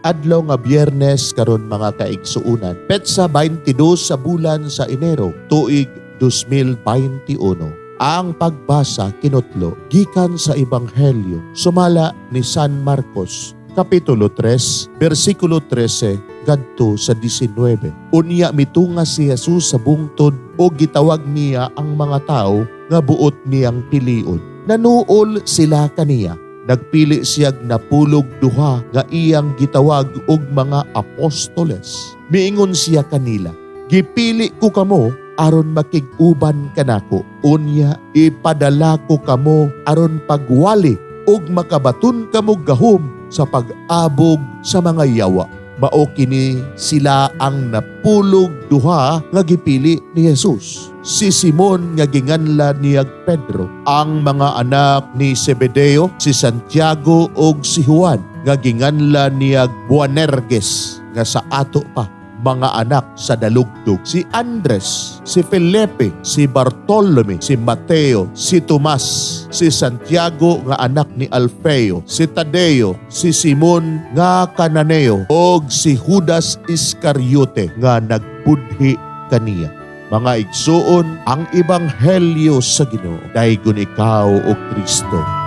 Adlaw nga Biyernes karon, mga kaigsuunan. Petsa 22 sa bulan sa Enero, tuig 2021. Ang pagbasa kinutlo gikan sa Ebanghelyo sumala ni San Marcos, Kapitulo 3, versikulo 13 ngadto sa 19. Unya mitunga si Jesus sa bungtod ug gitawag niya ang mga tawo nga buot niyang pilion. Nanuol sila kaniya. Nagpili siyag napulog duha nga iyang gitawag og mga apostoles. Miingon siya kanila, "Gipili ko kamo aron makig-uban kanako. Unya ipadala ko kamo aron pagwali ug makabaton kamo gahom sa pag-abog sa mga yawa." Mao kini sila ang napulog duha nga gipili ni Jesus. Si Simon nga ginganlan niyag Pedro, ang mga anak ni Zebedeo, si Santiago ug si Juan nga ginganlan niyag Boanerges, nga sa ato pa mga anak sa dalugdog, si Andres, si Felipe, si Bartolome, si Mateo, si Tomas, si Santiago nga anak ni Alfeo, si Tadeo, si Simon nga Kananeo, ug si Judas Iscariote nga nagbudhi kaniya. Mga igsuon, ang ebanghelyo sa Ginoo. Daygon ikaw, o Kristo.